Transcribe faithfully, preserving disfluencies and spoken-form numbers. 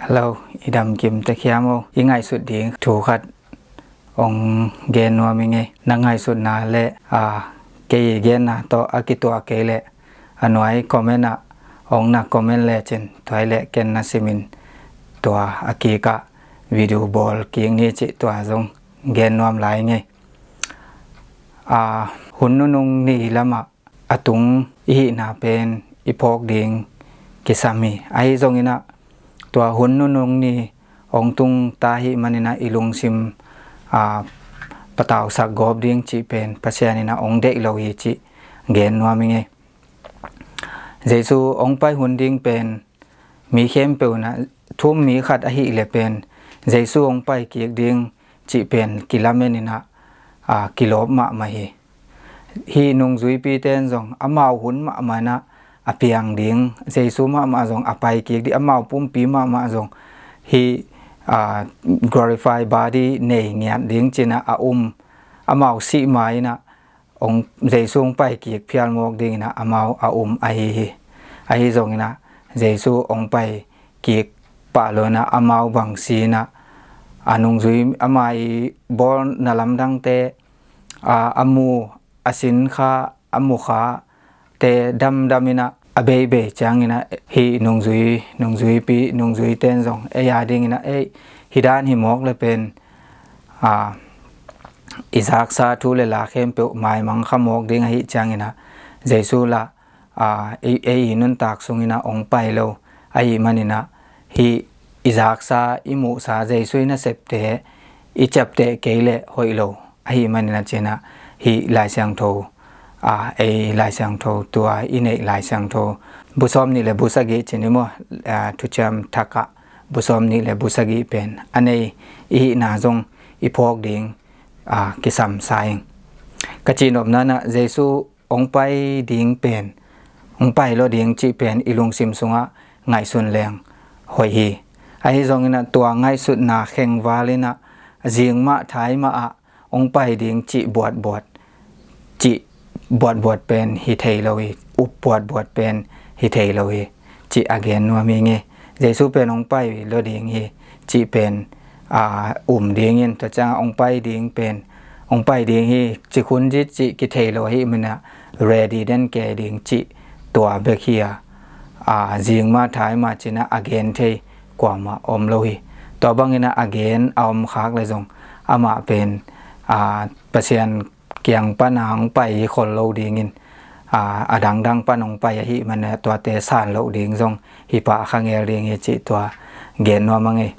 Hello, i damkim tek hiam aw? I ngaihsut ding thu khat hong gen nuam ing ei. Na ngaihsutna le, a, kei i genna tawh a kituak kei leh a nuai comment ah hong na comment lecin, tua hi leh ken na simin tua a kikah video bawl kik ni cih tua zong gen nuam lai ing ei. A, hun nunung ni lamah a tung i hihna pen i phawk ding kisam hi. Ahi zongin ah tua hun nunung ni hong tung ta ahih manin ah i lungsim, a, patausak gawp ding cih pen Pasian in ah hong deih lo hi cih gen nuam ing ei. Jesu hong pai hun ding pen mi khempeuh in ah, thu-um mi khat ahih leh pen Jesu hong pai kik ding cih pen kilamen in ah, a, kilawp mahmah hi. Hih nungzuipite in zong amau hun mahmah in ah a piang ding, Jesu mahmah zong a pai kik ding, amau pumpi mahmah zong hih, a, glorify body nei ngiat ding ci-in ah a um, amau sih ma-in ah hong, Jesu hong pai kik phial mawk dingin ah amau a um ahi hi. Ahi zongin ah Jesu hong pai kik pah lo-in ah amau bang si-in ah, a, nungzui ama i bawlna lamdangte, a, a mu, a sin kha, a mu kha te damdam in ah a beibei ciangin ah hih nungzui, nungzuipi, nungzuite in zong ei a dingin ah, ei, hih dan hi mawk leh pen, a, i zaksa thu le la khempeuh maimang kha mawk ding ahih ciangin ah Jesu lah, a, ei, ei i nuntak sungin ah hong pai lo ahih manin ah hih i zaksa, i muhsa Jesu i nasepte i ciapteh kei leh hoih lo ahih manin ah ci-in ah hih Lai Siangtho, a, ei Lai Siangtho, tua i neih Lai Siangtho bu sawmnih le bu sagih ci-in i maw, a, Thuciam Thak ah bu sawmnih le bu sagih pen a nei i hihna zong i phawk ding, a, kisam sa ing. Ka cihnopna in ah Jesu hong pai ding pen, hong pai lo ding cih pen i lungsim sungah ngaihsun leng hoih hi. Ahi zongin ah tua ngaihsutna khengval in ah zing mah thai mah ah hong pai ding cih buatbuat, cih buatbuat pen hi thei lo hi, up buatbuat pen hi thei lo hi, cih a gen nuam ing ei. Jesu pen hong pai lo ding hi cih pen, a, um dingin, tua ciangah hong pai ding pen, hong pai ding hi cih khun zit cih kithei lo ahih manin ah ready den kei ding cih tua bek hi a, a, zing mah thai mah ci-in ah a gen thei kuamah om lo hi. Tua bangin ah a gen a om khak leh zong amah pen, a, Pasian kiang pan a hong pai hi khol lo dingin, a, a dangdang pan hong pai ahih manin ah tuate san loh ding zong hi pah kha ngel ding hi cih tua gen nuam ing ei.